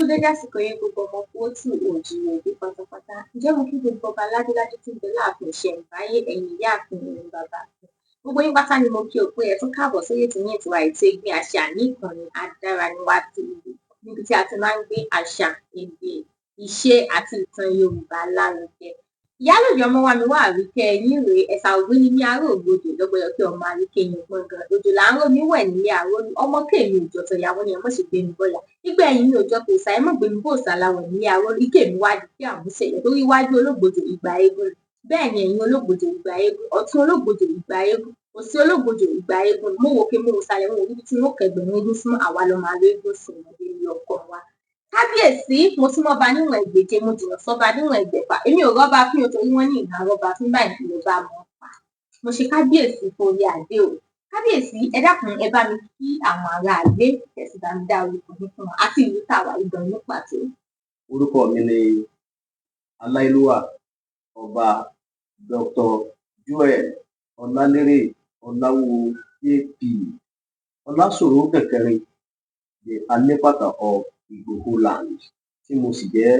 Dédé àsìkò yìí, gbogbo ọmọ kóòtù òjìrè òbí pátápátá. Ǹjẹ́ mo kí gbogbo ọba ládéládé tí ń bẹ láàfin ìṣẹ̀ǹbáyé, ẹ̀yin ìyáàfin, ẹ̀yin bàbá mi. Gbogbo yín pátá ni mo kí o pé ẹ tún káàbọ̀ sórí ètò yín, ètò wa, ètò Ẹ̀gbin Àṣà ní ìkànnì Adáraníwá TV, níbi tí a ti máa ń gbé àṣà, èdè, ìṣe àti ìtàn Yorùbá lárugẹ. Ìyálòjọ ọmọ wa mi wá àríkẹ́ yín rèé, ẹ̀sà ògbóni ní aró ògbódò lọ́gbọ̀yọ̀ kí ọmọ àríkẹ́ yín gbọ̀ngàn òjò là ń rò mí wẹ̀ nílé àrólú ọmọ kéèmí òjò tọ̀yàwó ni ẹ mọ̀ ṣe gbé mi bọ́yà nígbà ẹ̀yìn mi òjò kò sá ẹ mọ̀ gbé mi bò sá láwọ̀ nílé àrólú ike mi wá di kí àmúṣẹ̀yẹ torí iwájú ológbòjò ìgbà eégún, bẹ́ẹ̀ ni ẹ̀yìn ológbòjò ìgbà eégún, ọ̀tún ológbòjò ìgbà eégún, òsì ológbòjò ìgbà eégún. Mo wò pé mo wò sàlẹ̀, mo wò níbi tí wọn kẹgbẹ̀rún eégún sí àwa lọ máa lo eégún sí ìmọ̀dé ilé ọkọ wa. Kábíyèsí, mo súnmọ́ ba níwọ̀n ẹgbẹ̀je, mo jìnnà sọ́ba níwọ̀n ẹgbẹ̀fà, èmi ò rọ́ba fín o, torí wọ́n ní ìhà rọ́ba fín báyìí ló bá mọ́ pa. Mo ṣe kábíyèsí forí adé o. Kábíyèsí, ẹ dákun, ẹ bá mi kí àwọn aráalé, ẹ sì bá mi dá orúkọ yín fún wọn àti ìlú tàwa ìgbọ̀n ní pàtó. Orúkọ mi ni Aláìlúwà Ọba Dr. Joel Ọlálérè Ọláwúwo JP Ọlásòro Kẹkẹrin, the Alépàtà of Igboho land, tí mo sì jẹ́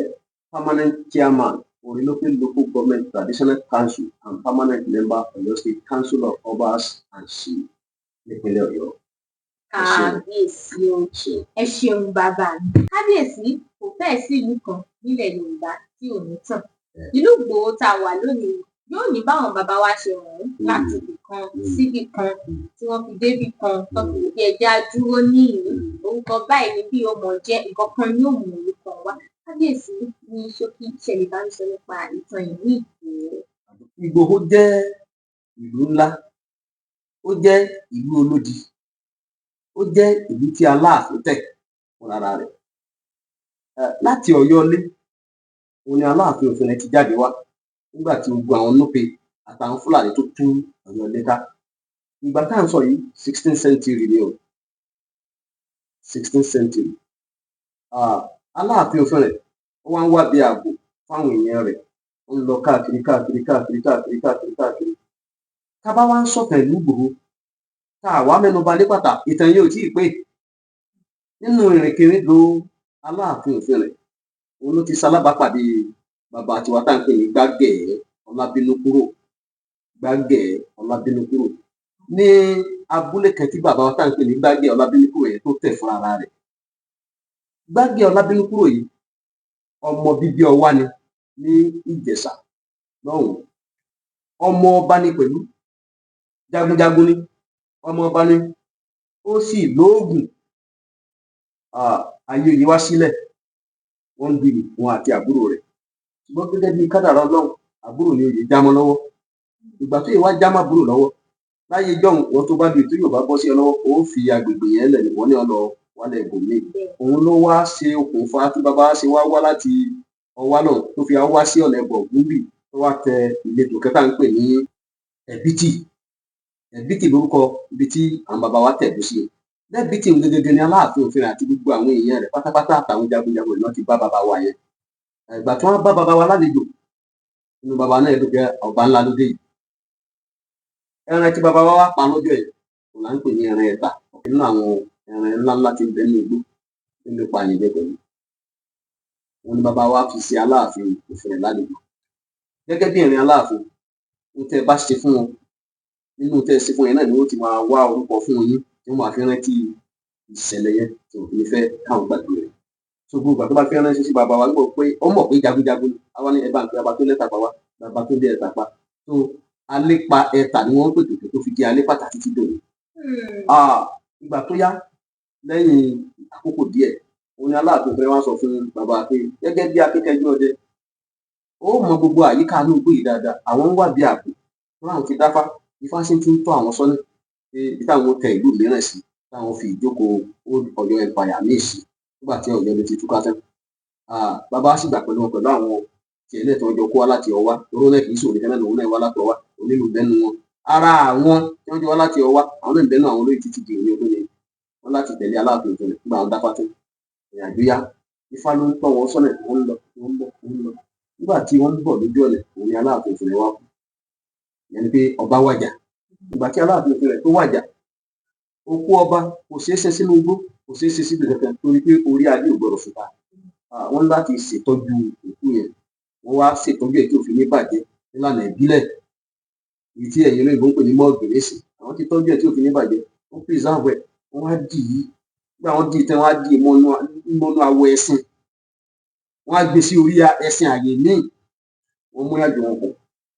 permanent chairman Oriloke Local Government Traditional Council and permanent member Ọ̀yọ́ State Council of Obas and Chiefs nípínlẹ̀ Ọ̀yọ́. Kábíyèsí o, ẹ ṣeun bàbá mi. Kábíyèsí, kò fẹ́ẹ̀ sí ìlú kan nílẹ̀ Yorùbá tí ò ní tàn. Ìlú Ìgbòho tá a wà lónìí yóò ní báwọn bàbá wa ṣe rìn láti ibì kan síbì kan tí wọ́n fi débì kan tó fi wò bí ẹja dúró ní ìlú orúkọ báyìí ni bí ó mọ̀ jẹ́ nǹkan kan ní òmù orúkọ wa. Kábíyèsí, ní ṣókí, ṣẹlẹ̀ bá ń sọ nípa ìtàn ìlú Ìgbòho. Ìgbòho jẹ́ ìlú ńlá, ó jẹ́ ìlú olódi, ó jẹ́ ìlú tí Aláàfin tẹ̀ fúnra rẹ̀ láti Ọ̀yọ́ ilé. Òun ni Aláàfin Òfìnrin ti jáde wá nígbà tí gbogbo àwọn Núpe àtàwọn Fúlàní tó tú Ọ̀yọ́ ilé ká. Ìgbà tá à ń sọ yìí, 16th century ni o, 16th century. Aláàfin Òfìnrin, ó wá ń wá bí ààbò fáwọn èèyàn rẹ̀, ó ń lọ káàkiri káàkiri káàkiri káàkiri káàkiri káàkiri. Tá a bá wá ń sọ̀tàn ìlú Ìgbòho, tá a wá mẹ́nu bà Alépàtà, ìtàn yìí ò tíì pé. Nínú ìrìnkèrindò Aláàfin Òfìnrin, òun ló ti ṣalábàápàdé bàbá tiwa tá à ń pè ní Gbágẹ̀ẹ́ Ọlábínúkúrò. Gbágẹ̀ẹ́ Ọlábínúkúrò ní abúlé kan tí bàbá wa tá à ń pè ní Gbágẹ̀ẹ́ Ọlábínúkúrò yẹn tó tẹ̀ fún ara rẹ̀. Gbágẹ̀ẹ́ Ọlábínúkúrò yìí, ọmọ bíbí Ọwá ni ní Ìjẹ̀ṣà lọ́hùn-ún. Ọmọ ọba ni pẹ̀lú, jagunjagun ni, ọmọ ọba ni, ó sì lóògùn. Ayé oyè wá sílẹ̀, wọ́n ń du òun àti àbúrò rẹ̀, ṣùgbọ́n gẹ́gẹ́ bí kádàrá Ọlọ́run, àbúrò ni oyè já mọ́ lọ́wọ́. Ìgbà tó yẹ wá já mọ́ àbúrò lọ́wọ́, láyé jọ́hun, wọ́n tó bá lu ètò yóò bá bọ́ sí ọ lọ́wọ́, ó fi agbègbè yẹn lẹ̀ ní wọ́n ní ọ lọ wálẹ̀ ibòmíì. Òun ló wá ṣe okùnfà tí bàbá ṣe wá wá láti Ọwá náà tó fi wá sí ọ̀nà ẹ̀bọ̀ gúnbì, tó wá tẹ ìletò kẹta ń pè ní Ẹ̀bítì. Ẹ̀bítì lórúkọ ibi tí àwọn bàbá wa tẹ̀dó sí. Lẹ́bítì gẹ́gẹ́ ní Aláàfin Òfìnrin àti gbogbo àwọn èèyàn rẹ̀ pátápátá àtàwọn jagunjagun rẹ̀ náà ti bá bàbá wa yẹn. Ìgbà tí wọ́n bá bàbá wa lálejò, inú bàbá náà ló jẹ́ ọba ńlá lóde yìí. Ẹran tí bàbá wa wá pa lọ́jọ́ yìí kò là ń pè ní ẹran ẹ̀ta, ọ̀kan nínú àwọn ẹran ńláńlá tí ń bẹ nínú igbó tí ń lè pa àyàn jẹ pẹ̀lú. Òun ni bàbá wa fi ṣe Aláàfin Òfìnrin lálejò. Gẹ́gẹ́ bí ìrìn Aláàfin, ohun tẹ́ ẹ bá ṣe fún wọn, nínú tẹ́ ẹ ṣe fún yẹn náà ni wọ́n ti máa wá orúkọ fún yín tí wọ́n máa fi rántí ìṣẹ̀lẹ̀ yẹn tí òfin ní fẹ́ káwọn gbàgbé rẹ̀. So gbogbo ìgbà tó bá fi ránṣẹ́ sí bàbá wa, gbọ́ pé ó mọ̀ pé jagunjagun ni àwa ní ẹ bá ń pe bàbá tó lẹ́tà pa wá, bàbá tó lé ẹ̀ta pa. So Alépa ẹ̀ta ni wọ́n ń pè tòkè tó fi di Alépàtà títí dòní. Ìgbà tó yá, lẹ́yìn àkókò díẹ̀, òun ni Aláàfin fẹ́ wá sọ fún bàbá pé gẹ́gẹ́ bí akíkanjú ọdẹ, ó mọ gbogbo àyíká inú igbó yìí dáadáa, àwọn ń wá bí ààbò láwọn ti dáfá, Ifá sì ti ń tọ́ àwọn sọ́nà pé ibi táwọn tẹ ìlú mìíràn sí, táwọn fi ìjókòó Old Ọ̀yọ́ Empire míì sí nígbà tí Ọ̀yọ́ ló ti túká tán. Bàbá sì gbà pẹ̀lú wọn, pẹ̀lú àwọn tiẹ̀ náà tí wọ́n jọ kó wá láti Ọwá, torí náà kì í ṣòro kan náà lòun náà wá láti Ọwá, onílù bẹ́nu wọn. Ara àwọn tí wọ́n jọ wá láti Ọwá, àwọn náà ń bẹ́nu àwọn olóyè títí di òní ọdún ni wọ́n láti tẹ̀lé Aláàfin Òfìnrin nígbà àwọn dáfá tán. Ìrìn àjò yá, Ifá ló ń tọ́ wọn sọ́nà, wọ́n ń lọ, wọ́n ń bọ̀, wọ́n ń lọ. Nígbà tí wọ́n ń bọ̀ lójú ọ̀nà, òun ni Aláàfin Òfìnrin wá kú. Ìyẹn ni pé ọba wàjà. Ìgbà tí Aláàfin Òfìnrin tó wàjà, òkú ọba kò ṣeé ṣe sínú igbó, kò ṣeé ṣe síbi kankan, torí pé orí adé ò gbọdọ̀ fúnpa. Wọ́n ní láti ṣètọ́jú òkú yẹn. Wọ́n wá ṣètọ́jú ẹ̀ tí ò fi ní bàjẹ́ nílànà ìbílẹ̀, èyí tí ẹ̀yin olóyìnbó ń pè ní morgue nísìn. Àwọn ti tọ́jú ẹ̀ tí ò fi ní bàjẹ́, wọ́n preserve ẹ̀, wọ́n wá dì í. Nígbà wọ́n dì í tán, wọ́n á dì í mọ́nú awọ ẹṣin, wọ́n á gbé sí orí ẹṣin àyè míì. Wọ́n mú ìrìnàjò wọn pọ̀.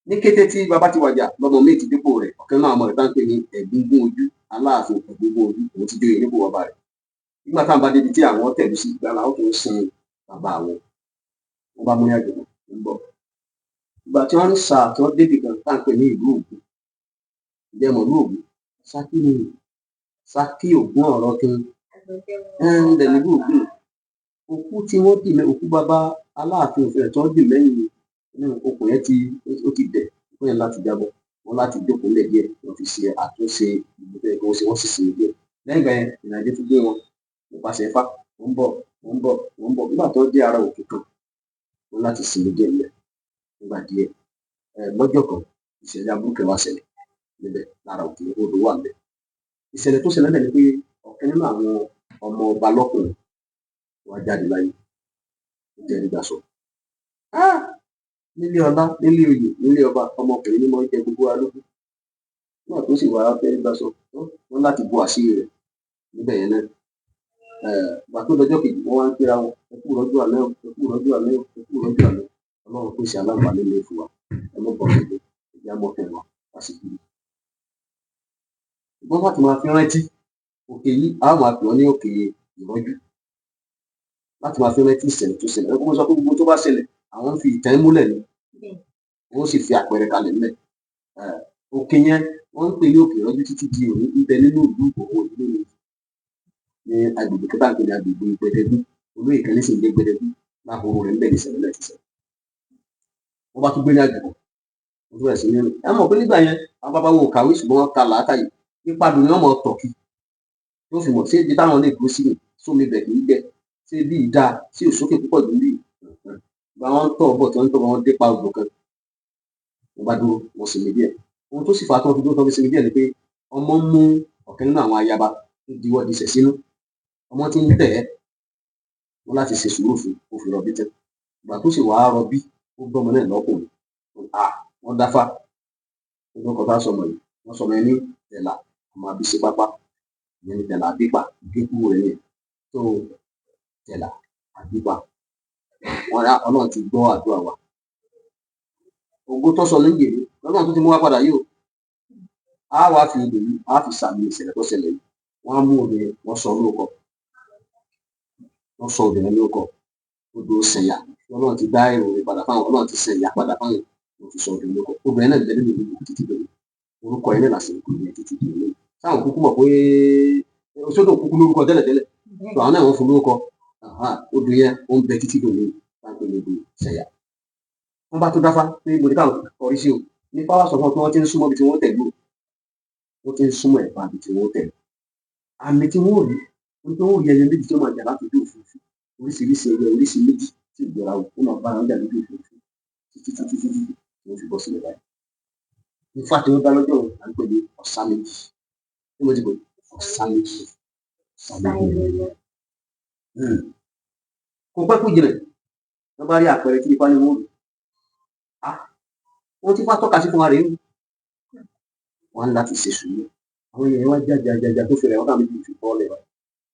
Ní kété tí bàbá ti wàjà, lọ́mọ míì ti dípò rẹ̀. Ọ̀kan náà ọmọ rẹ̀ tá ń pè ní Ẹ̀gúngún Ojú, Aláàfin Ẹ̀gúngún Ojú, òun ti joyè nípò bàbá rẹ̀. Nígbà táwọn bá débi tí àwọn tẹ̀lé sí, ìgbà làwọn tó ń sin bàbá àwọn. Wọ́n bá mú ìrìnàjò wọn ń bọ̀. Ìgbà tí wọ́n ń sà, tí wọ́n débì kan tá ń pè ní ìlú Ògún. Ǹjẹ́ mọ̀ ìlú Ògún? Ṣakí ni. Ṣakí Ògún ọ̀rọ̀ kan ń bẹ nílùú Ògún. Òkú tí wọ́n dì mẹ́ òkú bàbá Aláàfin òfin rẹ̀ tí wọ́n dì mẹ́yìn nínú okùn yẹn tí ó ti dẹ̀, òkú yẹn láti jábọ́. Wọ́n láti jókòó lẹ̀ díẹ̀, wọ́n fi ṣe àtúnṣe ìlú tó yẹ kí wọ́n ṣe, wọ́n sì sinmi díẹ̀. Lẹ́yìn ìgbà yẹn, ìrìnàjò tún gbé wọn nípasẹ̀ Ifá. Wọ́n ń bọ̀, wọ́n ń bọ̀, wọ́n ń bọ̀. Nígbà tó dé ara òkè kan, wọ́n láti sinmi díẹ̀ níbẹ̀ nígbà díẹ̀. Lọ́jọ́ kan, ìṣẹ̀lẹ̀ aburú kan wá ṣẹlẹ̀ níbẹ̀ lára òkè. Odò wà níbẹ̀. Ìṣẹ̀lẹ̀ tó ṣẹlẹ̀ níbẹ̀ ni pé ọ̀kan nínú àwọn ọmọ ọba lọ́kùnrin wá jáde láyé. Ó tẹrí gbà sọ nílé ọlá, nílé oyè, nílé ọba, ọmọkùnrin ní mọ́ jẹ gbogbo wa lógún. Nígbà tó sì wá tẹrí gbà sọ, wọ́n láti bo àṣírí rẹ̀ níbẹ̀ yẹn náà. Ìgbà tó dọjọ́ kejì, wọ́n wá ń kíra wọn: "Ẹ kú ìrọ́jú àná o, ẹ kú ìrọ́jú àná o, ẹ kú ìrọ́jú àná. Ọlọ́run pèsè aláǹfààní ilé fún wa. Ẹ mọ́ bọ̀ ọ́ ẹ̀jẹ̀ á mọ́kàn wa lásìkò yìí." Ṣùgbọ́n láti máa fi rántí òkè yìí, a ó máa pè wọ́n ní òkè ìrọ́jú, láti máa fi rántí ìṣẹ̀lẹ̀ tó ṣẹlẹ̀. Ẹ̀kọ́ sọ pé gbogbo tó bá ṣẹlẹ̀, àwọn ń fi ìtàn múlẹ̀ ni, wọ́n sì fi àpẹẹrẹ kalẹ̀ nílẹ̀. Òkè yẹn wọ́n ń pè ní òkè ìrọ́jú títí di òní. Ń bẹ nínú ìlú Ìbòho ìlú mi ní agbègbè kẹta ń pè ní agbègbè Gbẹdẹgbú. Olóyè kan ní sì ń jẹ́ Gbẹdẹgbú láhoro rẹ̀. Ń bẹ ní ìṣẹ̀lẹ̀ náà ti ṣẹlẹ̀. Wọ́n bá tún gbé ní àjùbọ̀, wọ́n tún bẹ̀rẹ̀ sí ní rìn. Ẹ mọ̀ pé nígbà yẹn, àwọn bàbá wo kàwé, ṣùgbọ́n wọ́n ka làákàyè. Ipa dùn ni wọ́n mọ̀ tọ̀ kí tó fi mọ̀ ṣé ibi táwọn lè dúró sí ni sómi bẹ̀ kì í gbẹ, ṣé bí ìdá sí òsókè púpọ̀ jù bí ìgbà. Wọn ń tọ̀ bọ̀, tí wọ́n ń tọ̀ bọ̀, wọ́n dé pa odò kan. Wọ́n bá dúró, wọ́n sinmi díẹ̀. Ohun tó sì fà á tí wọ́n fi dúró, tí wọ́n fi sinmi díẹ̀ ni pé ọmọ mú ọ̀kan nínú àwọn ayaba tó diwọ́ disẹ̀ sínú. Ọmọ tí ń tẹ̀ ẹ́, wọ́n láti ṣe sùúrù fún ó fi rọbí tán. Ìgbà tó sì wàá rọbí, ó gbọ́mọ náà lọ́kùnrin. Wọ́n dáfá orúkọ tá a sọmọ yìí. Wọ́n sọmọ yẹn ní Tẹ̀là ọmọ Abíṣe pápá. Ìyẹn ní Tẹ̀là Àbípa, ìgékúrú rẹ̀ yẹn tó Tẹ̀là Àbípa. Wọn rà, Ọlọ́run ti gbọ́ àdúrà wa. Ògo tó sọ ní gbèrú lọ́nà tó ti mú wa padà yìí o. Á wàá fi odò yìí, á fi sàmì ìṣẹ̀lẹ̀ tó ṣẹlẹ̀ yìí. Wọ́n á mú odò yẹn, wọ́n sọ lórúkọ, wọ́n sọ odò yẹn lórúkọ, odò Sẹ̀yà. Ọlọ́run ti dá èrò rẹ̀ padà fáwọn, Ọlọ́run ti sẹ̀yà padà fáwọn, wọ́n fi sọ odò yẹn lórúkọ. Odò yẹn náà bẹ nínú ìlú títí dòní. Orúkọ yẹn náà làṣẹ ìkòyí yẹn títí dòní. Táwọn kúkú mọ̀ pé sódò kúkú lórúkọ tẹ́lẹ̀tẹ́lẹ̀ tó, àwọn náà wọ́n fún lórúkọ. Odò yẹn ó ń bẹ títí dòní, táwọn ní odò Sẹ̀yà. Wọ́n bá tó dáfá pé mo ní káwọn kọrí sí o. Ní fáwọn sọ fún wọn pé wọ́n ti ń súnmọ́ ibi tí wọ́n tẹ̀lé o, wọ́n ti ń súnmọ́ ẹ̀bá ibi tí wọ́n tẹ̀lé. Àmì tí wọ́n rí wọ́n tó rí, ẹyẹ méjì tí wọ́n máa jà láti ojú òfurufú, oríṣiríṣi ẹyẹ, oríṣi méjì tí ìjọra wọn máa bá wọn jà lójú òfurufú títí títí títí tí wọ́n fi bọ́ sílẹ̀ báyìí. Ifá tí wọ́n dá lọ́jọ́ òun à ń pè ní ọ̀sá méjì. Tí mo ti pè ọ̀sá méjì, ọ̀sá méjì. Kò pẹ́ kó jìnà, wọ́n bá rí àpẹẹrẹ tí ifá ní wọ́n rí. Wọ́n ti fá tọ́ka sí fún wa rèé o. Wọ́n á láti ṣe sùúrù. Àwọn èèyàn wá jájájájá tó fẹ́rẹ̀ wọ́n káwọn méjì fi bọ́ lẹ̀ wá.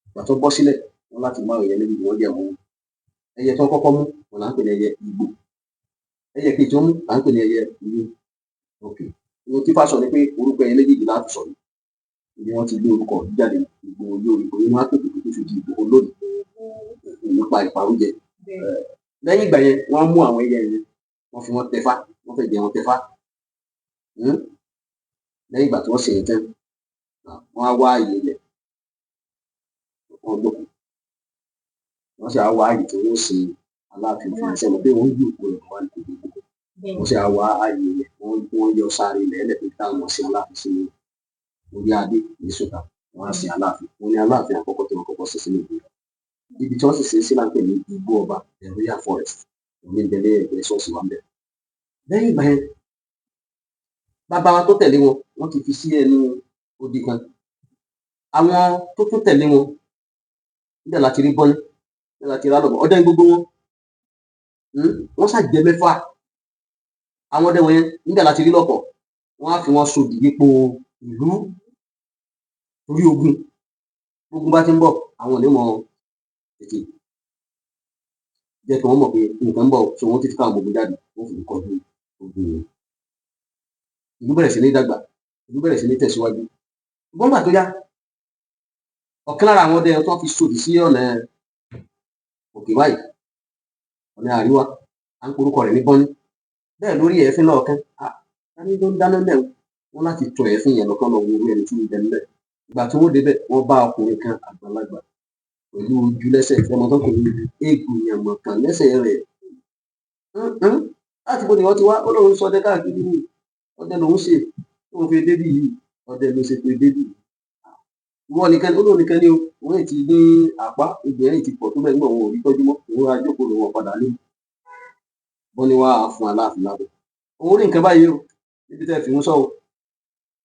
Ìgbà tó bọ́ sílẹ̀, wọ́n láti mú àwọn ẹyẹ méjì, wọ́n yẹ̀ wọ́n. Ẹyẹ tó kọ́kọ́ mú wọn là ń pè ní ẹyẹ ìgbò. Ẹyẹ kejì tó mú là ń pè ní ẹyẹ ìlú. Ok, ohun tí fá sọ ni pé orúkọ ẹyẹ méjèèjì láti sọ ni wọ́n ti gbé orúkọ jáde. Ìgbò olórí, Ìgbò yẹn wọ́n á pèpè tó fi di Ìgbòho lónìí nípa ìparújẹ. Lẹ́yìn ìgbà yẹn, wọ́n mú àwọn ẹyẹ yẹn, wọ́n fi wọ́n tẹfá, wọ́n fẹ́ jẹ wọn tẹfá. Lẹ́yìn ìgbà tí wọ́n ṣe yẹn tán, wọ́n á wá àyè ilẹ̀, wọ́n jókòó, wọ́n sì á wá àyè tí wọ́n sin Aláàfin fún ẹsẹ̀ mọ̀ pé wọ́n ń gbé òkú rẹ̀ wá ní gbogbo. Wọ́n sì á wá àyè ilẹ̀, wọ́n yọ sáré ilẹ̀ ẹlẹ́ pé táwọn sin Aláàfin sí orí adé ní sùkà. Wọ́n á sin Aláàfin. Wọ́n ní Aláàfin àkọ́kọ́ tí wọ́n kọ́kọ́ sin sínú ìlú. Ibi tí wọ́n sì sin sí là ń pè ní Igbó Ọba, the royal forest, òní ń bẹ ní ẹgbẹ́ ṣọ́ọ̀ṣì wa ń bẹ. Lẹ́yìn ìgbà yẹn, bàbá wa tó tẹ̀lé wọn, wọ́n ti fi sí ẹnu odi kan. Àwọn tó tún tẹ̀lé wọn níbẹ̀ láti rí bọ́lí. Nígbà tí rálọ̀bọ̀ ọdẹ ń gbogbo wọn, wọ́n ṣàjẹ́ 6. Àwọn ọdẹ wọ̀nyẹn nígbà láti rí lọ́pọ̀, wọ́n á fi wọn sòdì yípo ìlú torí ogun. Ogun bá ti ń bọ̀, àwọn ò ní mọ tètè jẹ́ kí wọ́n mọ̀ pé nǹkan ń bọ̀, so wọ́n ti fi káwọn ogun jáde, wọ́n fi kọjú ogun yẹn. Ìlú bẹ̀rẹ̀ sí ní dàgbà, ìlú bẹ̀rẹ̀ sí ní tẹ̀síwájú. Ṣùgbọ́n gbà tó yá, ọ̀kan lára àwọn ọdẹ tó fi sòdì sí ọ̀nà òkè báyìí, ọ̀nà àríwá, à ń porúkọ rẹ̀ ní Bọ́ní. Bẹ́ẹ̀ lórí ẹ̀fín lọ́ọ̀kan, ta ni tó ń dáná lẹ̀ wọ́n láti tọ ẹ̀fín yẹn lọ́kàn lọ wo orí ẹni tí ń bẹ níbẹ̀. Ìgbà tí wọ́n débẹ̀, wọ́n bá ọkùnrin kan àgbàlagbà pẹ̀lú ojú lẹ́sẹ̀, ọmọ tó ń pè ní egbò yànmọ̀kàn lẹ́sẹ̀ rẹ̀. Láti bo ni wọ́n ti wá, ó lóun sọdẹ káàkiri ní ọdẹ lòun ṣe, tóun fi débì yìí, ọdẹ ló ṣe pé débì. Ìwọ nìkan, ó lóun nìkan ni o, òun ti ní àpá, egbò yẹn ti pọ̀ tó bẹ́ẹ̀ nígbà òun ò rí tọ́jú mọ́, òun á jókòó lòun ọ̀padà lé. Wọ́n ní wá fún Aláàfin lábọ̀. Òun rí nǹkan báyìí o, níbi tẹ́ fi ń sọ o.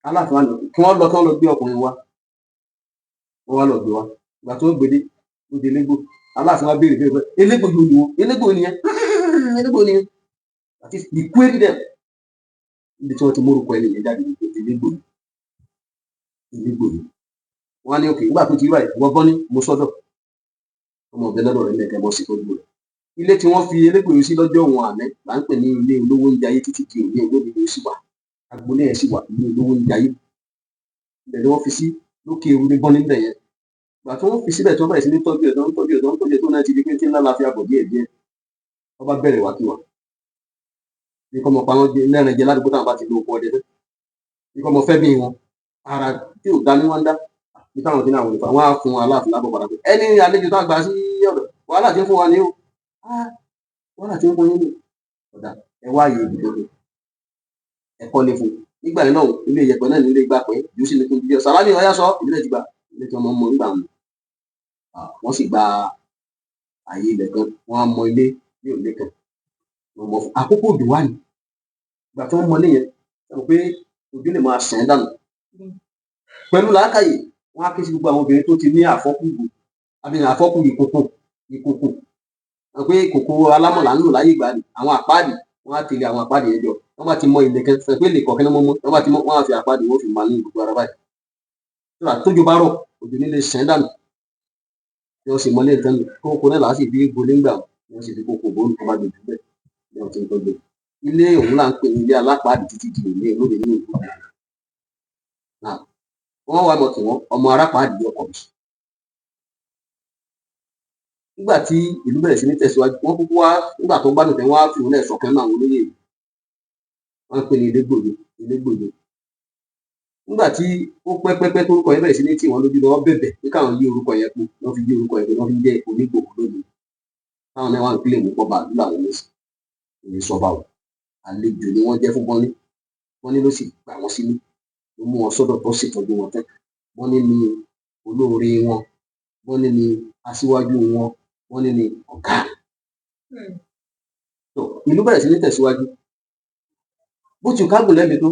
Aláàfin wa nù, kí wọ́n lọ gbé ọkùnrin wa. Wọ́n wá lọ gbé wa. Ìgbà tó gbé dé, ó di elégbò. Aláàfin wa béèrè béèrè pé elégbò yóò ní wo, elégbò nìyẹn, elégbò nìyẹn. Àti ìkúérì dẹ̀. Níbi tí wọ́n ti mórúkọ ẹni yẹn jáde ní pé elégbò ni. Elégbò ni. Wọ́n á ní òkè, nígbà tó ti rí báyìí, wọ́n gbọ́n ní mo sọ́dọ̀. Ọmọ ọ̀bẹ lọ́dọ̀ rẹ̀ lẹ́ẹ̀kẹ́ mọ́ sí tọ́jú rẹ̀. Ilé tí wọ́n fi elégbò yìí sí lọ́jọ́ òun àná là ń pè ní ilé olówó ń jayé títí di òní olómi ló sì wà. Agboolé yẹn sì wà, ilé olówó ń jayé. Ibẹ̀ ni wọ́n fi sí lókè ewu ní Bọ́ní níbẹ̀ yẹn. Ìgbà tí wọ́n fi síbẹ̀ tí wọ́n bẹ̀rẹ̀ sí ní tọ́jú ẹ̀, tó ń tọ́jú ẹ̀, tó ń tọ́jú ẹ̀, tó náà ti di pé tí ńlá la fi àbọ̀ díẹ̀ díẹ̀. Wọ́n bá bẹ̀rẹ̀ wákìwà. Bí kò mọ pa wọ́n jẹ lẹ́rìn jẹ ládùúgbò táwọn bá ti lo oko ọdẹ tán. Bí kò mọ fẹ́ bí wọn. Ara tí ò dá ní wọ́n ń dá. Bí táwọn ti ní àwọn ìfà, wọ́n á fún Aláàfin lábọ̀ padà pé ẹni àlejò tá a gbà sí ọ̀dọ̀, wàhálà tí ń fún wa ní o. Wàhálà tí ń fún yín ní. Ọ̀dà ẹ wá àyè ibùdó. Ẹ kọ́lé fún un. Nígbà yẹn náà, ilé ìyẹ̀pẹ̀ náà nílé gbà pé jù sí ni kí n jíjẹ. Sàlámì ọ̀yá sọ, ìbílẹ̀ ti gbà. Ilé tí wọ́n mọ̀ nígbà wọn. Wọ́n sì gba àyè ilẹ̀ kan, wọ́n á mọ ilé ní òlé kan. Wọ́n mọ fún àkókò òjò wà ní. Ìgbà tí wọ́n mọ ilé yẹn, ẹ mọ̀ pé òjò lè máa sàn dànù. Pẹ̀lú làákàyè, wọ́n á ké sí gbogbo àwọn obìnrin tó ti ní àfọ́kù ìgò, àbí àfọ́kù ìkòkò, ìkòkò. Wọ́n pé ìkòkò alámọ̀ là ń lò láyé ìgbà ni, àwọn àpáàdì, wọ́n á tẹ̀lé àwọn àpáàdì yẹn jọ. Wọ́n bá ti mọ ilẹ̀ kan, sọ pé ilé kọ̀ọ̀kan náà mọ́, wọ́n bá ti mọ, wọ́n á fi àpáàdì wọ́n fi máa ní gbogbo ara báyìí. Nígbà tójò bá rọ̀, òjò ní lè sàn dànù. Bí wọ́n ṣe mọ ilé nǹkan nù, kókó náà là á sì fi gbolé ńgbà wọn, bí wọ́n ṣe fi kókó bò ó tó bá dojú bẹ́ẹ̀, bí wọ́n ti ń tọ́jú ẹ̀. Ilé òun là ń pè ní ilé alápàdé títí di òní olóde ní ìlú. Wọ́n wá mọ̀ kí wọ́n ọmọ arápàdé ọkọ̀ mi. Nígbà tí ìlú bẹ̀rẹ̀ sí ní tẹ̀síwájú, wọ́n kúkú wá nígbà tó gbádùn tẹ́ wọ́n á fi òun náà sọ̀kan náà àwọn olóyè yìí. Wọ́n ń pè ní Elégbòdo, Elégbòdo. Nígbà tí ó pẹ́ pẹ́pẹ́ tó orúkọ yẹn bẹ̀rẹ̀ sí ní tì wọ́n lójú lọ́wọ́ bẹ̀bẹ̀ pé káwọn yí orúkọ yẹn po, wọ́n fi yí orúkọ yẹn po, wọ́n fi jẹ́ Onígbòho lónìí. Táwọn náà wà ń kílè mú pọ̀ bàálù làwọn ní sí. Èyí sọba o. Àlejò ni wọ́n jẹ́ fún Bọ́ní. Bọ́ní ló sì gbà wọ́n sílé. Ló mú wọn sọ́dọ̀ tó ṣètọ́jú wọn tán. Bọ́ní ni olóore wọn. Bọ́ní ni aṣíwájú wọn. Bọ́ní ni ọ̀gá. Ìlú bẹ̀rẹ̀ sí ní tẹ̀síwájú. Bó ti kágùn lẹ́mi tó,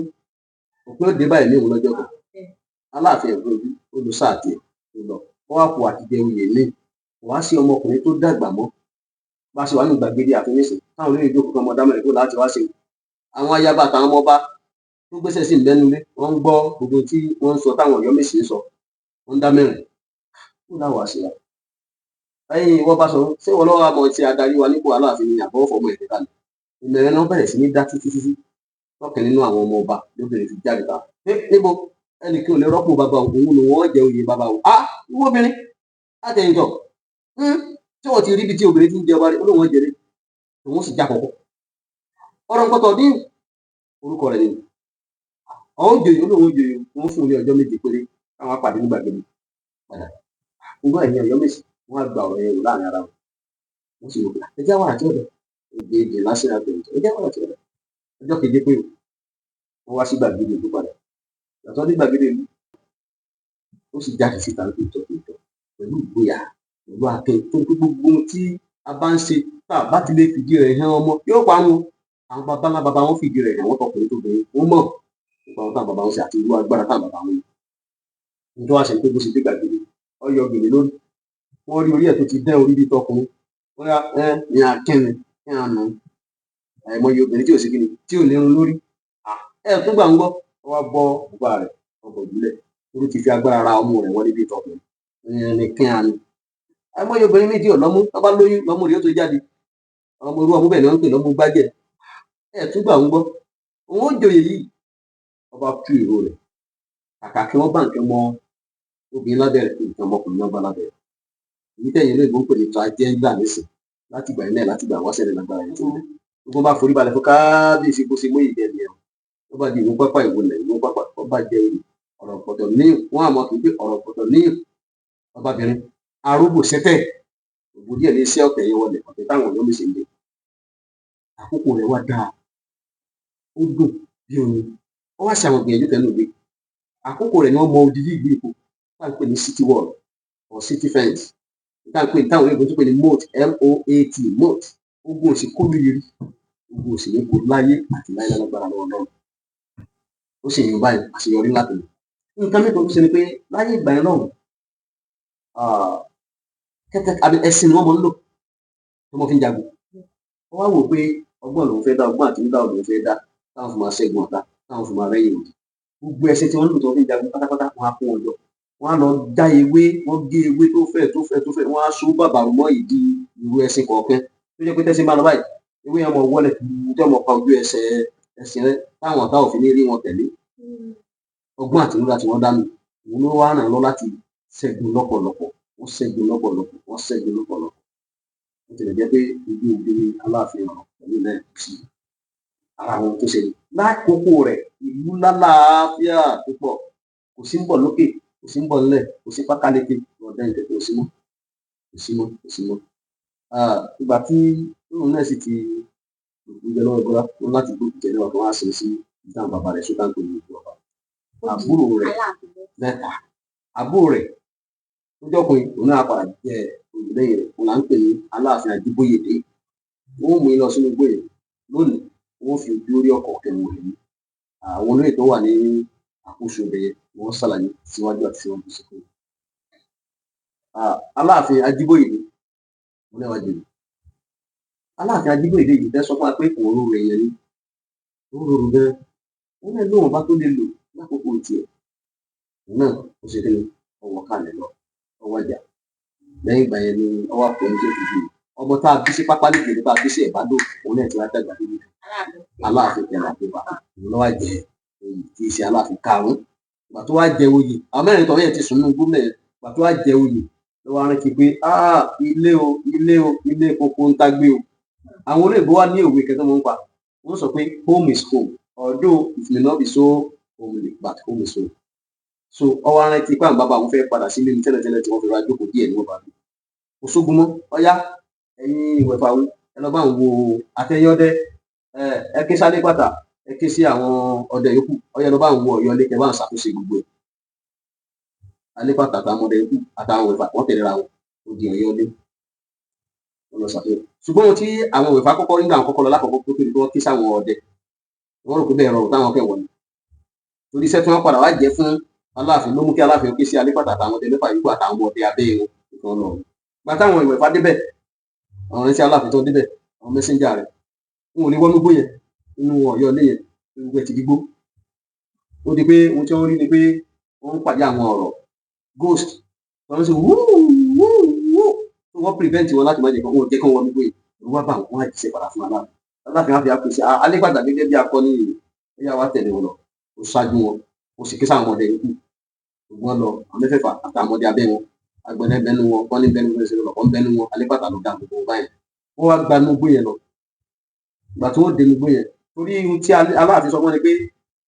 òpin ó dé báyìí ní òun lọ́jọ́ kan. Aláàfin ẹ̀gbọ́n ojú, ó lu sáà tiẹ̀, ó lọ. Ó wá kó àtijọ́ oyè ní. Kò wá sí ọmọkùnrin tó dàgbà mọ́. Bá a ṣe wà ní gbàgede ààfin nísìn, táwọn olóyè jókòó kan ọmọ dámọ̀rẹ́ kó láti wá ṣe. Àwọn ayaba àtàwọn ọmọ ọba tó gbéṣẹ́ sí ìbẹ́nu ilé, wọ́n ń gbọ́ gbogbo tí wọ́n ń sọ táwọn Ọ̀yọ́mèsì ń sọ. Wọ́n ń dá mẹ́rin. Kó láwàá ṣe wa. Ẹ̀yin ìwọ bá sọ, ṣé ìwọ lọ́wọ́ àmọ́ ti adarí wa nípò Aláàfin ni àbọ̀wọ̀ fọmọ ẹ̀ kíkà ni? Ìmẹ̀rẹ̀ náà bẹ̀rẹ̀ sí ní dá títí títí. Lọ́kàn nínú àwọn ọmọ ọba lóbìnrin fi jáde ta. Níbo ẹnì kí o lè rọ́pò bàbá òun ni wọ́n jẹ oyè bàbá òun. Ìwọ obìnrin látẹ̀yìntọ̀. Tí wọ́n ti rí ibi tí obìnrin ti ń jẹ ọba rẹ̀, ó lóun jẹ rẹ̀. Òun sì já kọ̀kọ́. Ọ̀rọ̀ nǹkan ní orúkọ rẹ̀ nìyí. Ọ̀hún joyè, ó lóun joyè, wọ́n fún un ní ọjọ́ 7 péré káwọn pàdé ní gbàgede. Padà. Gbogbo ẹ̀yin Ọ̀yọ́mèsì, wọ́n á gba ọ̀rọ̀ yẹn wò láàrin ara wọn. Wọ́n sì wò pé ẹ jẹ́ wàrà tí ọ̀dọ̀. Èdè èdè lásán àgbẹ̀ ẹ jẹ́ wàrà tí ọ̀dọ̀. Ọjọ́ keje pé o, wọ́n wá sí gbàgede ìlú padà. Ìgbà ní gbàgede ìlú, ó sì jáde síta ní tòótọ́ tòótọ́ pẹ̀lú ìgboyà, pẹ̀lú akin tó ń pé gbogbo ohun tí a bá ń ṣe tá a bá ti lè fìdí rẹ̀ hàn ọmọ yóò parun. Àwọn baba ńlá baba wọn fìdí rẹ̀ hàn wọ́n tọkùnrin tó bẹ̀rẹ̀ wọ́n mọ̀ nípa ohun táwọn baba wọn ṣe àti irú agbára táwọn baba wọn ní. Ohun tó wá ṣe pé bó ṣe dé gbàgede, ó yọ gèlè lórí. Wọ́n rí orí ẹ̀ tó ti dán orí bíi tọkùnrin. Wọ́n yá ẹ ní akínni ní àná. Àìmọye obìnrin tí ò sí kíni tí ò nírun lórí. Ẹ tún gbà ń gbọ́. Wọ́n wá bọ́ bùbá rẹ̀ ọkọ̀ ìbílẹ̀. Orí ti fi agbára ra ọmú rẹ̀ wọlé bíi tọkùnrin. Ní kí á ní. Àìmọye obìnrin míì tí ò lọ́mú, tó bá lóyún lọ́mú rẹ̀ ó tó jáde. Ọmọ irú ọmú bẹ́ẹ̀ ni wọ́n ń pè lọ́mú gbájẹ̀. Ẹ tún gbà ń gbọ́. Òun ó joyè yìí. Ọba tú ìró rẹ̀. Kàkà kí wọ́n bá nǹkan mọ obìnrin lábẹ́ rẹ̀, nǹkan ọmọkùnrin náà bá lábẹ́ rẹ̀. Èyí tẹ̀yìn olóyìnbó ń pè ní transgender nísìn. Láti ìgbà yẹn náà, láti ìgbà wáṣẹ̀ ní lágbára yẹn ti ń bẹ. Gbogbo bá forí balẹ̀ fún kábíyèsí bó ṣe mú ìjẹ nìyẹn. Ó bá di ìwọ pápá ìwọlẹ̀, ìwọ pápá ó bá jẹ oyè. Ọ̀rọ̀ pọ̀tọ̀ níyùn, wọ́n àmọ́ kì í pé ọ̀rọ̀ pọ̀tọ̀ níyùn. Ọbabìnrin arógbò sẹ́tẹ̀. Ògbó díẹ̀ ní iṣẹ́ ọ̀tẹ̀ yẹn wọlé, ọ̀tẹ̀ táwọn ọ̀dọ́ mi ṣe ń dé. Àkókò rẹ̀ wá dáa. Ó dùn bí oyin. Ó wá ṣe àwọn ìgbìyànjú kan nínú ìwé. Àkókò rẹ̀ ni wọ́n mọ odi yí ìlú Èkó tá ń pè ní city wall or city fence. Tá ń pè táwọn olóyìnbó tún pè ní moat, moat, moat. Ogun ò sì kó lóye rí. Ogun ò sì ní kó láyé àti láyé lágbára lọ́wọ́ Ọlọ́run. Ó sì yàn báyìí, àṣeyọrí ńlá tó ní. Nǹkan mìíràn tó tún ṣe ni pé láyé ìgbà yẹn lọ́hùn, kẹ́tẹ́ àbí ẹṣin ni wọ́n máa ń lò tí wọ́n fi ń jagun. Wọ́n wá wò pé ọgbọ́n lòun fẹ́ dá, ọgbọ́n àtinúdá lòun fẹ́ dá, táwọn fi máa ṣẹ́gun ọ̀tá, táwọn fi máa rẹ́yìn òdì. Gbogbo ẹṣin tí wọ́n ń lò tí wọ́n fi ń jagun pátápátá, wọ́n á kó wọn jọ. Wọ́n á lọ já ewé, wọ́n gé ewé tó fẹ̀ tó fẹ̀ tó fẹ̀, wọ́n á so bàbà mọ́ ìdí ìrù ẹṣin kọ̀ọ̀kan. Tó jẹ́ pé tẹ́ṣin bá lọ báyìí, ewé yẹn máa wọ́lẹ̀ tí wọ́n máa pa ojú ẹsẹ̀ ẹṣin rẹ́ táwọn ọ̀tá ò fi ní rí wọn tẹ̀lé. Ọgbọ́n àtinúdá tí wọ́n dá nù. Òun ló wá ràn án lọ́wọ́ láti ṣẹ́gun lọ́pọ̀lọpọ̀. Wọ́n ṣẹ́gun lọ́pọ̀lọpọ̀, wọ́n ṣẹ́gun lọ́pọ̀lọpọ̀. Bó tilẹ̀ jẹ́ pé ojú ogun ní Aláàfin ọ̀rọ̀ pẹ̀lú náà kò sí ara àwọn tó ṣe ni. Lákòókò rẹ̀, ìlú lálàáfíà púpọ̀. Kò sí ń bọ̀ lókè, kò sí ń bọ̀ nílẹ̀, kò sí pákáleke, ọ̀dẹ́ nǹkan kò sí mọ́, kò sí mọ́, kò sí mọ́. Ìgbà tí òun náà sì ti gbé lọ́wọ́ Bọ́lá, ó láti gbógun tẹ̀lé ọkọ̀ wá sí sí ìdáhùn bàbá rẹ̀ sókà ń pè ní ìlú ọba. Àbúrò rẹ̀ mẹ́ta, àbúrò rẹ̀ tó jọkùnrin, òun náà padà jẹ oyè lẹ́yìn rẹ̀, òun là ń pè ní Aláàfin Ajíbóyèdé. Wọ́n ó mú yín lọ sínú igbó yẹn lónìí, wọ́n ó fi ojú rí ọkọ̀ kẹwọn rẹ̀. Àwọn olóyè tó wà ní àkóso ibẹ̀ yẹn, wọ́n ṣàlàyé síwájú àti síwájú sí fún yín. Aláàfin Ajíbóyèdé, òun náà wá joyè. Aláàfin Ajíbóyèdé yìí fẹ́ sọ fún wa pé kò rọrùn èèyàn ni. Ó rọrùn gan. Òun náà lóun bá tó lè lò lákòókò tiẹ̀. Òun náà ó ṣe kíni, ó wọ kálẹ̀ lọ, ó wàjà. Lẹ́yìn ìgbà yẹn ni ó wá pọ̀ ní tó fi joyè. Ọmọ tá a bí sí pápá nígbèrè tá a bí sí Ẹ̀bádò, òun náà ti wá dàgbà débi. Aláàfin Kẹlà Àpèpà, òun ló wá jẹ oyè tí í ṣe Aláàfin karùn-ún. Ìgbà tó wá jẹ oyè, àwọn mẹ́rin tọ̀hún yẹn ti sùn nínú gómìnà yẹn. Ìgbà tó wá jẹ oyè, ló wá rántí pé ilé o, ilé o, ilé koko ń tágbé o. Àwọn olóyìnbó wá ní òwe kan tó máa ń pa. Wọ́n sọ pé home is home, although it may not be so homely, but home is home. So ó wá rántí pé àwọn bàbá òun fẹ́ padà sílé ní tẹ́lẹ̀tẹ́lẹ̀ tí wọ́n fi ra jókòó díẹ̀ ní wọ́n bá bí. Kò sógun mọ́, ọ̀yá ẹ̀yin ìwẹ̀fà òun, ẹ lọ bá òun wo àtẹ̀yọ́dẹ, ẹ ké sálé pàtà, ẹ ké sí àwọn ọdẹ yòókù, ọ̀yá ẹ lọ bá òun wo Ọ̀yọ́ ilé kẹ bá òun ṣàkóso gbogbo ẹ̀. Alépàtà àtàwọn ọdẹ yòókù àtàwọn ìwẹ̀fà wọ́n tẹ̀léra wọn, ó di Ọ̀yọ́ ilé. Wọ́n lọ ṣàtúnṣe. Ṣùgbọ́n ohun tí àwọn ìwẹ̀fà kọ́kọ́ rí nígbà àwọn kọ́kọ́ lọ lákọ̀ọ́kọ́ kó tó di pé wọ́n ké sáwọn ọdẹ, wọ́n rò pé bẹ́ẹ̀ rọrùn táwọn fẹ́ wọ̀ ni. Torí iṣẹ́ tí wọ́n padà wá jẹ́ fún Aláàfin ló mú kí Aláàfin ké sí Alépàtà àtàwọn ọdẹ mẹ́fà yòókù àtàwọn ọdẹ abẹ́ wọn kan lọ. Ìgbà táwọn ìwẹ̀fà débẹ̀, àwọn ìránṣẹ́ Aláàfin tó débẹ̀, àwọn mẹ́sẹ́ńjà rẹ̀, wọn ò ní wọnú igbó yẹn, nínú Ọ̀yọ́ ilé yẹn, gbogbo ẹ̀ ti digbó. Ó di pé ohun tí wọ́n rí ni pé wọ́n ń pàdé àwọn ọ̀rọ̀ ghost, wọ́n ń ṣe wúú wúú wúú, wọ́n prevent wọn láti má jẹ́ kí wọ́n jẹ́ kí wọ́n wọnú igbó yẹn. Ẹ̀rù wá bà wọ́n, wọ́n á jíṣẹ́ padà fún Aláàfin. Aláàfin á fi àpèsè Alépàtà gẹ́gẹ́ bí akọni ìlú, ó yá wá tẹ̀lé wọn lọ, ó ṣáájú wọn, ó sì ké sáwọn ọmọdé yòókù. Gbogbo wọn lọ, àwọn mẹ́fẹ̀ẹ̀fà àtàwọn ọmọdé abẹ́ wọn, agbẹ̀dẹ ń bẹ nínú wọn, kọ́ní ń bẹ nínú wọn, ọ̀kọ́ ń bẹ nínú wọn, Alépàtà ló dá gbogbo wọn báyẹn. Wọ́n wá gba inú igbó yẹn lọ. Ìgbà tí wọ́n dé inú igbó yẹn, torí ohun tí Aláàfin sọ fún wọn ni pé